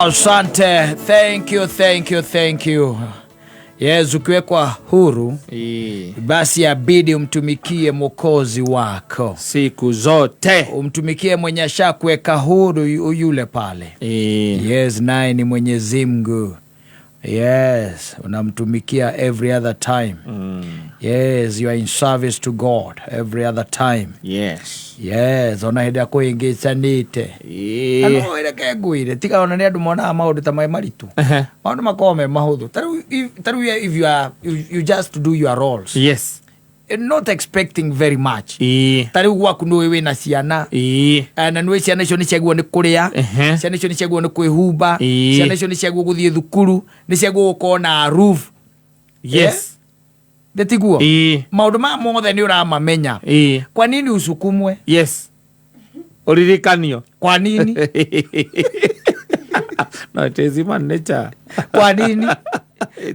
Asante, thank you, thank you, thank you. Yes, ukiwekwa huru basi yabidi umtumikie Mwokozi wako, siku zote. Umtumikie mwenye ashakuweka huru yule pale. Yes, naye ni Mwenyezi Mungu. Yes, unamtumikia every other time. Yes, you are in service to God every other time. Yes, ona hĩndĩ ĩrĩa kũhĩngĩcanĩte. No reke ngwĩre, tiga ona nĩ andũ monaga maũndũ ta me maritũ. Maũndũ makoragwo me mahũthũ. Ta rĩu if you are you, you just do your roles, not expecting very much. Ta rĩu gwaku nĩũĩ wĩna ciana. Na nĩũĩ ciana icio nĩ ciagĩrĩirwo nĩ kũrĩa, ciana icio nĩ ciagĩrĩirwo nĩ kwĩhumba, ciana icio nĩ ciagĩrĩirwo gũthiĩ thukuru, nĩ ciagĩrĩirwo gũkorwo na roof. Ndĩtiguo? Maũndũ maya mothe nĩ ũramamenya. Kwa nini usukumwe? Yes, uririkanio. Kwa nini? No, it is human nature. Kwa nini?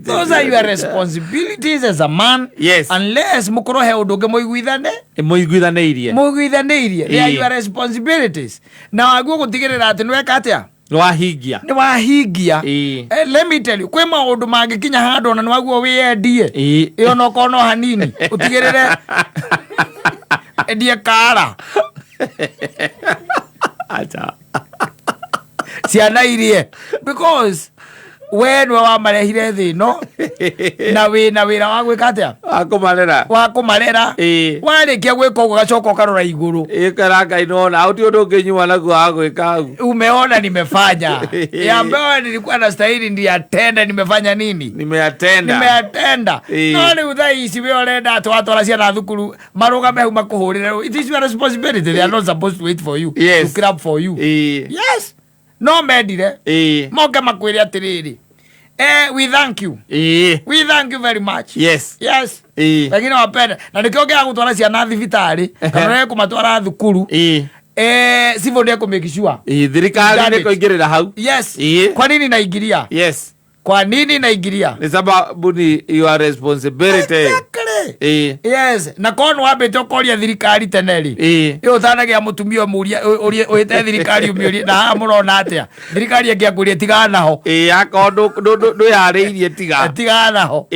Those are your responsibilities as a man. Unless mukorwo he ũndũ ũngĩ mũiguithane. Mũiguithanĩirie. Mũiguithanĩirie, they are your responsibilities, na waguo gũtigĩrĩra atĩ nĩweka atĩa? Nĩwahingia. Nĩ wahingia. Let me tell you, kwĩ maũndũ mangĩkinya handũ ona nĩ waguo wĩyendie. Ĩyo no korwo no hanini ũtigĩrĩre endie kara. Acha. Ciana irie, because we nĩwe wamarehire thĩ ĩno na wĩna wĩra wa gwĩka atĩa? Wakũmarera. Wa kũmarera. Warĩkia gwĩka ũguo, gacoka ũkarora igũrũ. Ĩkara Ngai nona hau ti ũndũ ũngĩnyua naguo wa gwĩka hau. Umeona nimefanya ya ambayo nilikuwa na stahili ndiyatenda, nimefanya nini? Nimeyatenda. Nimeyatenda. No rĩu thaa ici we ũrenda atĩ watwara ciana thukuru marũgame hau makũhũrĩre. It is your responsibility. They are not supposed to wait for you to clap for you. Yes, no mendire moke makwĩre atĩrĩrĩ, we thank you, we thank you very much. Yes. Wengine wapenda na nĩkĩo ngĩaga gũtwara ciana thibitarĩ kana nĩ kũmatwara thukuru, civil nĩ ekũ sure. Thirikari Done nĩ it. kũingĩrĩra hau. Yes. Kwa nini naingiria? Kwa nini naingiria? Nĩ sababu ni your responsibility. Exactly. Yes, na korwo nĩ wambĩte ũkoria thirikari tene rĩ, ĩ ũtanagia mũtumia ũmũrie, ũhĩte thirikari ũmĩũrie, na haha mũrona atĩa? Thirikari ĩngĩakũria, tigana naho. Akorwo ndwĩharĩirie, tiga. Tigana naho.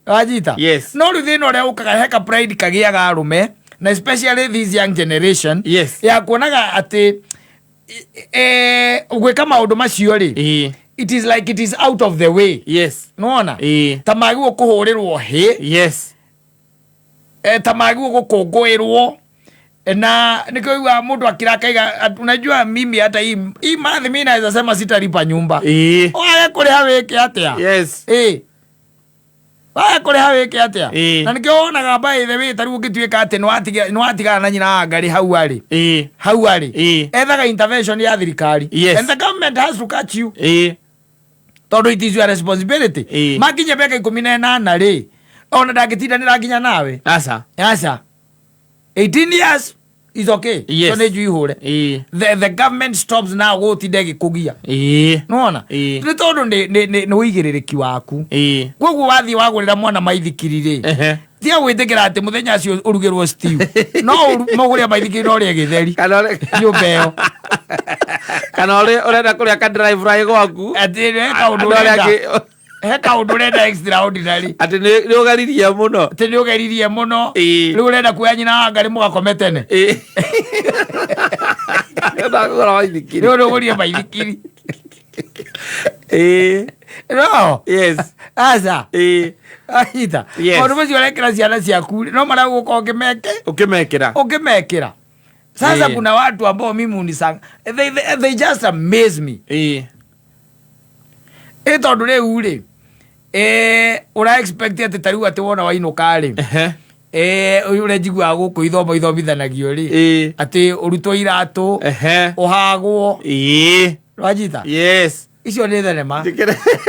Wanyita? Yes. No rĩu thĩna ũrĩa ũkaga, heka pride kagĩaga arũme, na especially this young generation, ya kuonaga atĩ gwĩka maũndũ macio rĩ, it is like it is out of the way. Nona ta magĩrĩirwo kũhũrĩrwo hĩ, ta magĩrĩirwo gũkũngũĩrwo, na nĩkĩo iguaga mũndũ akĩra akaiga, unajua mimi hata hii month mi naweza sema sitalipa nyumba. Wage kũrĩha wĩke atĩa? Wage kũrĩha wĩke atĩa? Na nĩkĩo wonaga, by the way, ta rĩu ũngĩtuĩka atĩ nĩwatigana na nyina wa ngarĩ hau arĩ, hau arĩ, ethaga intervention ya thirikari. And the government has to catch you, tondũ it is your responsibility. Makinya mĩaka 18 rĩ, ona ndangĩtindanĩra nginya nawe. Aca. Aca, 18 years is okay. So nĩ njui hũre. The government stops now gũtinda ĩgĩkũgia. Nĩwona? Nĩ tondũ nĩ ũigĩrĩrĩki waku. Koguo wathiĩ wagũrĩra mwana maithikiri rĩ, tiga gwĩtĩkĩra atĩ mũthenya ũcio ũrugĩrwo stew. No mũgũre maithikiri no ũrĩe gĩtheri. Nyũmba ĩyo. Kana ũrenda kũrĩa ka dry fry gwaku. Atĩ he kaũndũ Andũ arĩa ũrenda. He kaũndũ ũrenda extraordinary. Atĩ nĩ ũgeririe mũno. Atĩ nĩ ũgeririe mũno. Rĩu ũrenda kuoya nyina wa ngarĩ mũgakome tene. Ndakũgũra maithikiri. Rĩu nĩ ũgũrire maithikiri. No. Aca. Anyita. Maũndũ macio ũrekĩra ciana ciaku no marĩa ũgũkorwo ũkĩmeke. Ũkĩmekĩra. Ũkĩmekĩra. Sasa kuna watu ambao mimi unisanga, they just amaze me. Ĩ tondũ rĩu rĩ, ũra expect atĩ ta rĩu atĩ wona wainũka rĩ, ũyũ ũrĩa njiguaga gũkũ ithomo ithomithanagio rĩ, atĩ ũrutwo iratũ, ũhagwo. Wanyita? Icio nĩ thenema.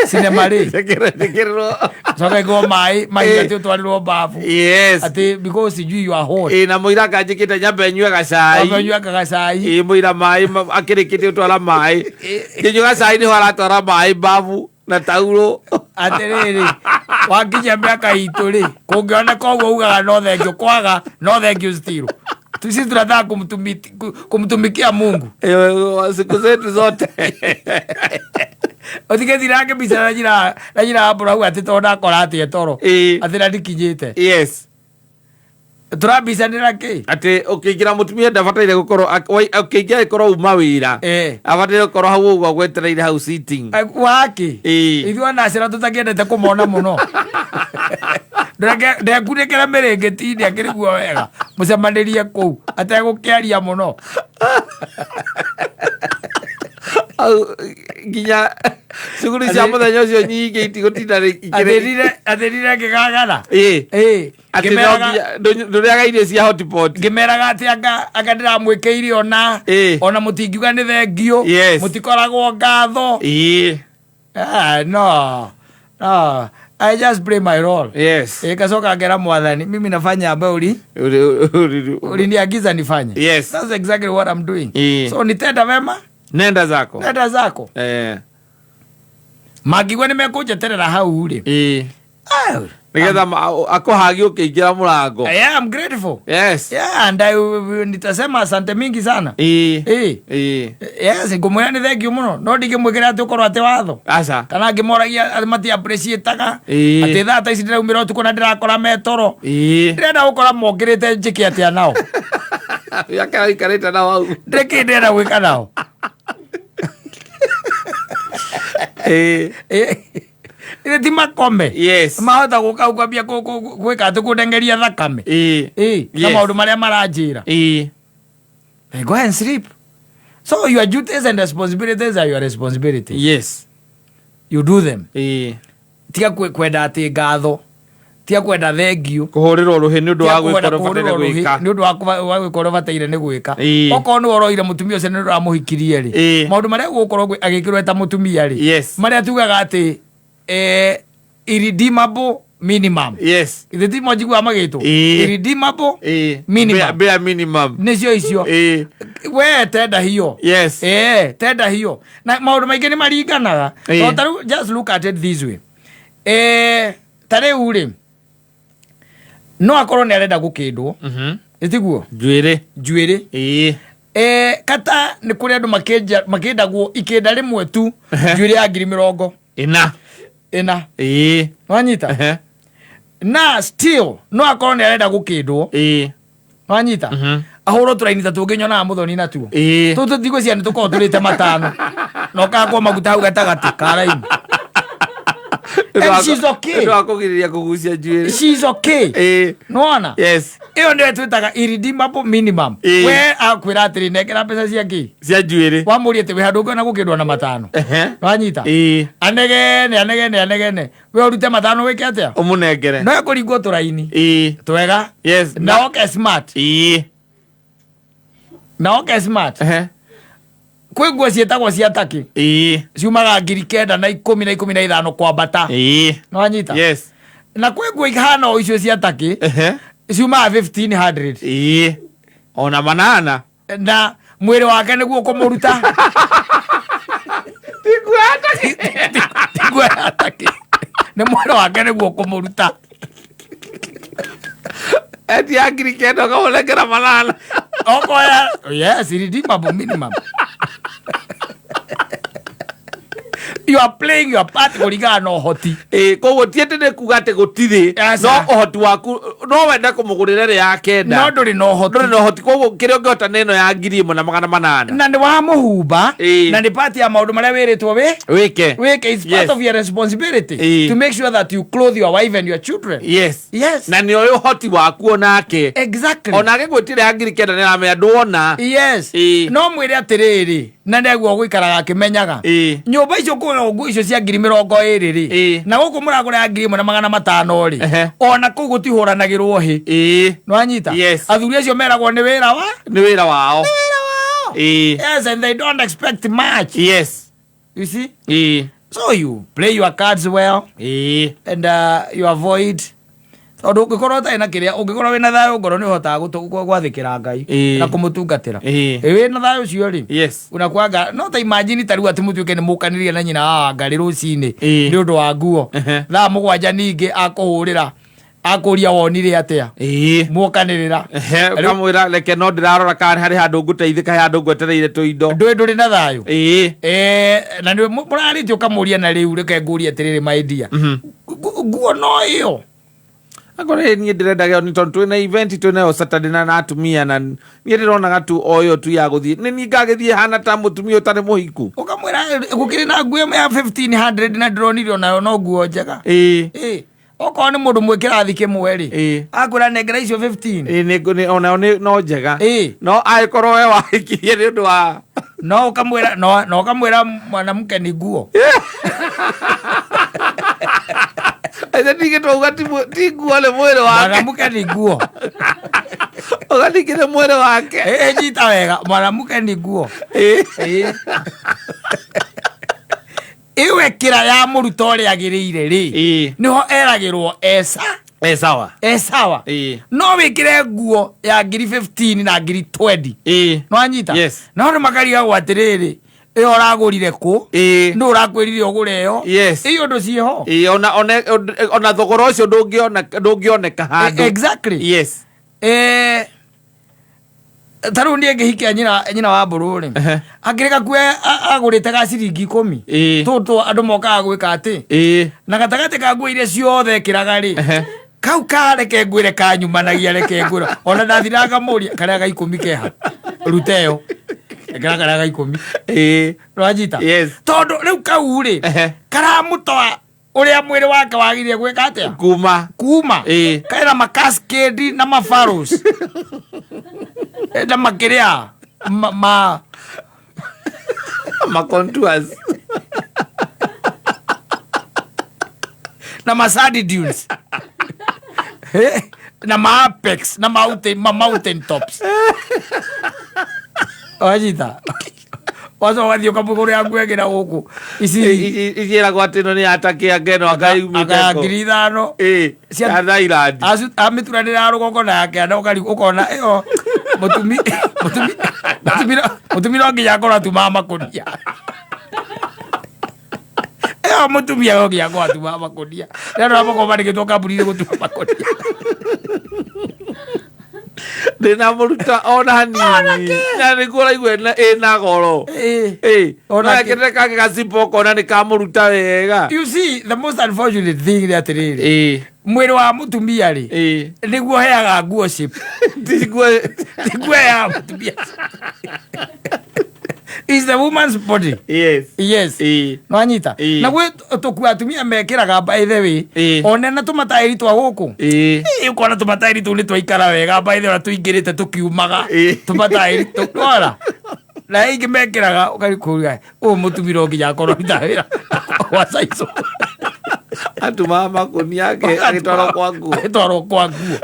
Cinema rĩ. Njĩkĩrĩrwo. Coka ĩkĩrwo maĩ mahiga, atĩ ũtwarĩrwo babu, atĩ because sijui you are hot. Na mũira kanjĩkĩte nyambe nyue gacai. Wambe ũnyue gacai. Mũira maĩ akĩrĩkĩtie gũtwara maĩ, ngĩnyua gacai nĩho aratwara maĩ babu na taurũ. Atĩrĩrĩ, wakinyia mĩaka itũ rĩ, kũngĩoneka ũguo ugaga no thank you, kwaga no thank you still. Sisi tunataka kumtumikia Mungu. Siku zetu zote. Ũtigĩthira ngĩmbica na nyina, na nyina wa mbũrũ atĩ tondũ ndakora atĩ etoro. Atĩ na ndikinyĩte. Tũrambicanĩra kĩ? Atĩ ũkĩingĩra mũtumia ndabataire gũkorwo ũkĩingĩra ĩkorwo uma wĩra. Abataire gũkorwo hau ũguo gwetereire hau sitting. Waki? Ĩĩ. Ithuĩ ona ciana tũtakĩendete kũmona mũno. Ndekunĩkĩra mĩrĩngĩti-inĩ akĩriguo wega. Mũcemanĩrie kũu ategũkĩaria mũno. Au, nginya cuguri cia mũthenya ũcio nyingĩ itigũtinda Athĩnire athĩnire ngĩgagara. Ĩĩ. Ĩĩ. Atĩ no Ngĩmeraga nginya ndũrĩaga irio cia hotpot. Ngĩmeraga atĩ anga ndĩramwĩkĩire ona ona mũtingiuga nĩ thengio. Mũtikoragwo ngatho. Ah, no. No. I just play my role. Ĩĩ, ngacoka ngera mwathani mimi nafanya ambayo uliniagiza nifanye. That's exactly what I'm doing. So nitenda wema, Nenda zako. Nenda zako. Mangĩigua nĩ mekũnjeterera hau rĩ. Ah. Nĩgetha akũhagie ũkĩingĩra mũrango. Yeah, I'm grateful. Yeah, and nitasema asante mingi sana. Yes, ngũmwĩra nĩ thank you mũno. No ndingĩmwĩkĩra atĩ ũkorwo atĩ watho. Aca. Kana ngĩmoragia atĩ mati appreciate-aga. Atĩ thaa ta ici ndĩraumĩra ũtukũ na ndĩrakora metoro. Ndĩrenda gũkora mokĩrĩte njĩke atĩa nao. Yakera ikarĩte nao hau. Ndĩrĩ kĩndũ ndĩrenda gwĩka nao. Ĩĩ ti makome. Mahota gũka kwambia gwĩka atĩ kũndengeria thakame. Na maũndũ marĩa maranjĩra. Hey, go and sleep. So your duties and responsibilities are your responsibility. You do them. Tiga kwenda atĩ ngatho. Tiga kwenda thengio. Kũhũrĩrwo rũhĩ nĩ ũndũ wa Tiga kwenda gwĩka ũrĩa ũbataire kũhũrĩrwo rũhĩ gwĩka. nĩ ũndũ wa gwĩka ũrĩa ũbataire nĩ gwĩka. Okorwo nĩ ũroire mũtumia ũcio nĩ ũramũhikirie rĩ. Maũndũ marĩa gũkorwo agĩkĩrwo ta mũtumia rĩ. Marĩa tugaga atĩ, irredeemable minimum. Ithe ti mo njiguaga magĩtwo. Irredeemable minimum. Bare minimum. Nĩcio icio. We tenda hiyo. Tenda hiyo. Na maũndũ maingĩ nĩ maringanaga. Tondũ ta rĩu, just look at it this way. Ta rĩu rĩ, no akorwo nĩ arenda gũkĩndwo. Ĩtiguo? Njuĩrĩ. Njuĩrĩ. Kata nĩ kũrĩ andũ makĩndagwo ikĩnda rĩmwe tu, njuĩrĩ ya ngiri mĩrongo ĩna. Ĩna. Nwanyita? Na still no akorwo nĩ arenda gũkĩndwo. Nwanyita? Ahũrwo tũraini ta tũngĩnyonaga mũthoni natuo. Tũtũ ndigwĩciria nĩ tũkoragwo tũrĩte matano. Na ũkahakwo maguta hau gatagatĩ ka raini. And she's okay. Nĩ wa kũgirĩrĩria kũgucia njuĩrĩ. She's okay. Nĩwona? Ĩyo nĩyo twĩtaga irredeemable minimum. We akwĩra atĩrĩ, nengera mbeca cia kĩ? Cia njuĩrĩ. Wamũria atĩ wĩ handũ ũngĩona gũkĩndwo na matano. Nwanyita? Anegene, anegene, anegene. We ũrute matano wĩke atĩa? Ũmũnengere. No ekũringwo tũraini. Twega. Na oke smart. Na oke smart. Kwĩ nguo ciĩtagwo cia taki. Ciumaga ngiri kenda na ikũmi na ikũmi na ithano kwambata. Nwanyita? Na kwĩ nguo ihana o icio cia taki. Ciumaga 1500. Ona manana. Na mwĩrĩ wake nĩguo kũmũruta. Ti nguo ya taki. Nĩ mwĩrĩ wake nĩguo kũmũruta. Eti ya ngiri kenda ũkamũnengera manana. Okoya, yes, irredeemable minimum. You are playing your part kũringana na ũhoti. Koguo ti atĩ nĩ kuga atĩ gũtirĩ, Aca. no ũhoti waku no wende kũmũgũrĩra ĩrĩa ya kenda. No ndũrĩ na ũhoti. Ndũrĩ na ũhoti, koguo kĩrĩa ũngĩhota nĩ ĩno ya ngiri ĩmwe na magana manana. Na nĩ wamũhumba, na nĩ part ya maũndũ marĩa wĩrĩtwo wĩke. Wĩke, it's part of your responsibility to make sure that you clothe your wife and your children. Yes. Na nĩ oĩ ũhoti waku onake. Exactly. Onake gwĩtire ya ngiri kenda nĩ aramenya nduona. Yes. No mwĩre atĩrĩrĩ, na nĩguo gũikaraga akĩmenyaga. Nyũmba icio kũgũra nguo icio cia ngiri mĩrongo ĩrĩ rĩ, na gũkũ mũragũra ya ngiri ĩmwe na magana matano rĩ, ona kũu gũtihũranagĩrwo hĩ. Nĩwanyita? Athuri acio meragwo nĩ wĩra wa? Nĩ wĩra wao. Nĩ wĩra wao. Yes, and they don't expect much. You see? So you play your cards well. And you avoid tondũ ũngĩkorwo ũtarĩ na kĩrĩa, ũngĩkorwo wĩna thayũ ngoro nĩ ũhotaga gwathĩkĩra Ngai na kũmũtungatĩra. Wĩna thayũ ũcio rĩ, unakuanga no ta imagine ta rĩu atĩ mũtuĩke nĩ mũkanirie na nyina wa Ngarĩ rũcinĩ nĩ ũndũ wa nguo. Thaa mũgwanja ningĩ akũhũrĩra. Akũria wonire atĩa? Mwokanĩrĩra. Ehe, ũkamwĩra reke no ndĩrarora kana harĩ handũ ngũteithĩka, he handũ ngwetereire tũindo. Ndũrĩ na thayũ. Na nĩ mũrarĩtie ũkamũria, na rĩu reke ngũrie atĩrĩrĩ, my dear, nguo no ĩyo? Akorwo niĩ ndĩrenda gĩo nĩ tondũ twĩna event twĩnayo Saturday na atumia, na niĩ ndĩronaga tu o ĩyo tu ya gũthiĩ, nĩ niĩ ngagĩthiĩ hana ta mũtumia ũtarĩ mũhiku. Ũkamwĩra gũkĩrĩ na nguo ĩmwe ya 1500 na ndĩronire onayo no nguo njega. Okorwo nĩ mũndũ mwĩ kĩrathi kĩmwe rĩ, akwĩra nengera icio 15. Ĩĩ, onayo no njega. No angĩkorwo we wahikirie nĩ ũndũ wa No ũkamwĩra no ũkamwĩra mwanamke ni nguo. Ithe ningĩ twauga ti nguo, nĩ mwĩrĩ wake. Mwanamke ni nguo. Uga ningĩ nĩ mwĩrĩ wake. Ĩ, nyita wega, mwanamke ni nguo. Ĩwekĩra ya mũruto ũrĩa agĩrĩire rĩ, nĩho eragĩrwo esa. Eh, sawa. E sawa. No wĩkĩre nguo ya ngiri 15 na ngiri 20. Nĩwanyita? Yes. No andũ makarigagwo atĩrĩrĩ, ĩyo ũragũrire kũ? Nũ ũrakwĩrire ũgũre ĩyo? Ĩyo ũndũ ciĩho. Ĩĩ, ona thogora ũcio ndũngĩoneka handũ. Exactly. Ta rĩu niĩ ngĩhikia nyina wa mbũrũ rĩ, akĩrĩ gakue agũrĩte ga ciringi 10. Tũtũ andũ mokaga gwĩka atĩ na gatagatĩ ka nguo iria ciothe ekĩraga rĩ, kau ka reke ngwĩre kanyumanagia, reke ngwĩre ona ndathiraga ngamũria karĩa ga 10 keha, ruta ĩyo, ĩkĩra karĩa ga 10. Nĩwanyita? Yes. Tondũ rĩu kau rĩ, karamũtoa ũrĩa mwĩrĩ wake wagĩrĩire gwĩka atĩa. Kuma. Kuma. Kaina makaskedi na mafaros na makĩrĩa ma Ma contours. Na masandi dunes, na maapex na mountain, ma mountain tops. Wanyita? Wacoka ũgathiĩ ũkamũgũrĩra nguo ĩngĩ na gũkũ ici. Iciĩragwo atĩ ĩno nĩ yatakia ngeno. Akaya. Akayumĩte 5000. Ya Thailand. Amĩturanĩra ya rũgongo na ya kĩanda, ũkona ĩyo mũtumi no nginya akorwo atumaga makũnia. Ĩyo mũtumia no nginya akorwo atumaga makũnia. Rĩrĩa andũ arĩa makoragwo mandĩkĩtwo kambuni-inĩ gũtuma makũnia. Ndĩna mũruta ona hanini na nĩguo ũraigua ĩna goro. Ona no kĩ. Ekĩrĩre kangĩ gacimbo ũkona nĩ kamũruta wega. You see, the most unfortunate thing nĩ atĩrĩrĩ, mwĩrĩ wa mũtumia rĩ, nĩguo heaga nguo shape. Tiguo. Nĩguo heaga mũtumia, is the woman's body. Yes. Nwanyita? Na gwĩ tũkuo atumia mekĩraga, by the way, one na tũmataĩri twa gũkũ. Ĩ, ũkona tũmataĩri tũu nĩ twaikara wega, by the way, ona tũingĩrĩte tũkiumaga. Tũmataĩri tũkora na ingĩ mekĩraga ũkarikũria ũyũ mũtumia no nginya akorwo aruta wĩra wa caico. Atumaga makũnia ake agĩtwarwo kwa nguo. Agĩtwarwo kwa nguo.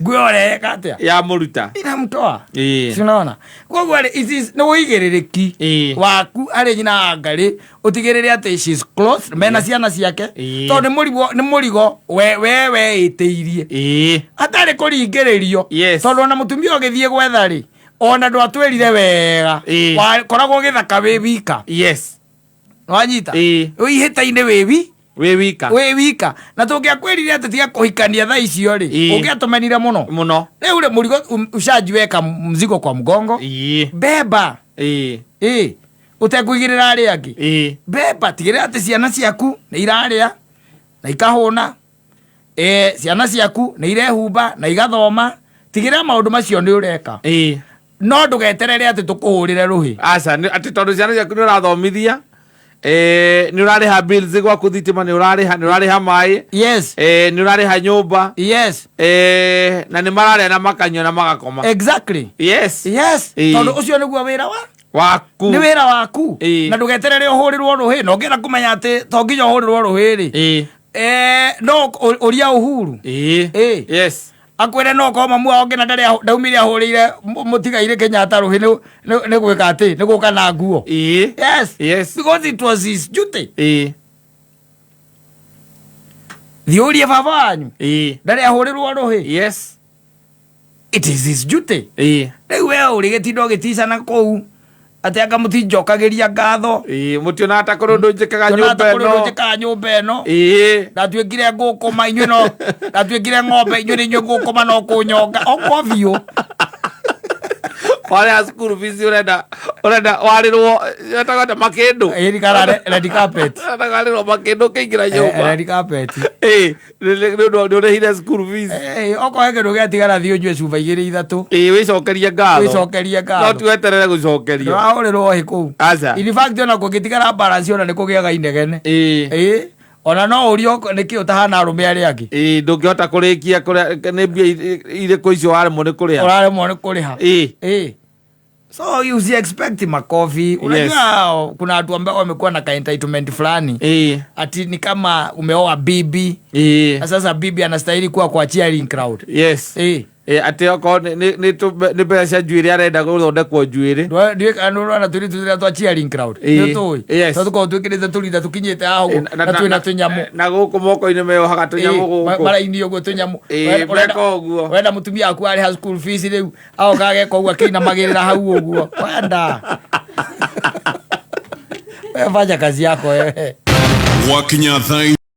Nguo ĩyo ũreka atĩa? Ya mũruta. Inamtoa. Si unaona? Koguo rĩ, it is nĩ ũigĩrĩrĩki waku harĩ nyina wa ngarĩ ũtigĩrĩre atĩ she's close mena ciana ciake, tondũ nĩ mũrigo we weĩtĩirie hatarĩ kũringĩrĩrio. Tondũ ona mũtumia ũgĩthiĩ gwetha rĩ, ona ndwatwĩrire wega. Wakoragwo gĩthaka wĩ wika. Wanyita? Wĩ ihĩta-inĩ wĩ wi Wĩ wika. Wĩ wika, na tũngĩakwĩrire atĩ tiga kũhikania thaa icio rĩ, ũngĩatũmenire mũno. Mũno. Rĩu rĩ, mũrigo ushajiweka mzigo kwa mgongo. Beba. Ĩ, ũtekũigĩrĩra arĩa angĩ. Beba, tigĩrĩra atĩ ciana ciaku nĩ irarĩa na ikahũna, ciana ciaku nĩ irehumba na igathoma. Tigĩrĩra maũndũ macio nĩ ũreka. No ndũgeterere atĩ tũkũhũrĩre rũhĩ. Aca, atĩ tondũ ciana ciaku nĩ ũrathomithia, nĩ ũrarĩha bills gwaku, thitima nĩ ũrarĩha, nĩ ũrarĩha maĩ, nĩ ũrarĩha nyũmba, na nĩ mararĩa na makanyua na magakoma. Yes. Tondũ ũcio nĩguo wĩra wa Waku. Nĩ wĩra waku. Na ndũgeterere ũhũrĩrwo rũhĩ, na ũngĩenda kũmenya atĩ to nginya ũhũrĩrwo rũhĩ rĩ, no ũria Uhuru. Akwĩre no korwo mamu wao nginya ndarĩ ndaumire ahũrĩire mũtigairĩ Kenyatta rũhĩ nĩ gwĩka atĩ nĩ gũka na nguo. Yes. Because it was his duty. Thiĩ ũrie baba wanyu ndarĩ ahũrĩrwo rũhĩ. It is his duty. Rĩu we ũrĩ gĩtinda ũgĩticana kũu. Atĩ anga mũtinjokagĩria ngatho. Ĩĩ, mũtionaga ta kũrĩ ũndũ njĩkaga Tionaga ta nyũmba kũrĩ ũndũ ĩno. njĩkaga nyũmba ĩno. Ndatuĩkire ngũkũma inyuĩ, no ndatuĩkire ng'ombe inyuĩ nĩ inyuĩ ngũkũma no kũnyonga okwa biũ. Warĩha cukuru fees, ũrenda warĩrwo etagwo atĩa, makĩndũ. Ĩĩ, kana red carpet. Ũrenda warĩrwo makĩndũ ũkĩingĩra nyũmba. Red carpet. Ĩĩ, nĩ ũndũ nĩ ũrĩhire cukuru fees. Okorwo he kĩndũ gĩatigara, thiĩ ũnyue cuba igĩrĩ ithatũ. Ĩĩ, wĩcokerie ngatho. Wĩcokerie No ngatho. ti weterere gũcokerio. Ndũrahũrĩrwo hĩ kũu. Aca. In fact, ona kũngĩtigara balance, ona nĩ kũgĩaga inegene. Ĩĩ, ona no ũrio nĩkĩ ũtahana arũme arĩa angĩ. Ĩĩ, ndũngĩhota kũrĩkia kũrĩa nĩ mbia irĩkũ icio waremwo nĩ kũrĩha. Ũraremwo nĩ kũrĩha. Ĩĩ. So you si expect makofi. Unajua kuna watu ambao wamekuwa na ka entitlement fulani, ati ni kama umeoa bibi na sasa bibi anastahili kuwa kwa cheering crowd. Ĩĩ, atĩ okorwo nĩ mbeca cia njuĩrĩ, arenda gũthondekwo njuĩrĩ. Ndiũĩ kana nĩũrona tũirĩtu tũrĩa twa cheering crowd. Nĩũtũĩ? Tondũ tũkoragwo twĩkĩrĩte tũrinda tũkinyĩte haha ũguo, na twĩna tũnyamũ. Na gũkũ moko-inĩ meyohaga tũnyamũ gũkũ. Maraini ũguo tũnyamũ. Meka ũguo. Wenda mũtumia waku arĩha school fees, rĩu agoka ageka ũguo akĩinamagĩrĩra hau ũguo. Wenda wewe fanya kazi yako wewe. Gwakinya thaa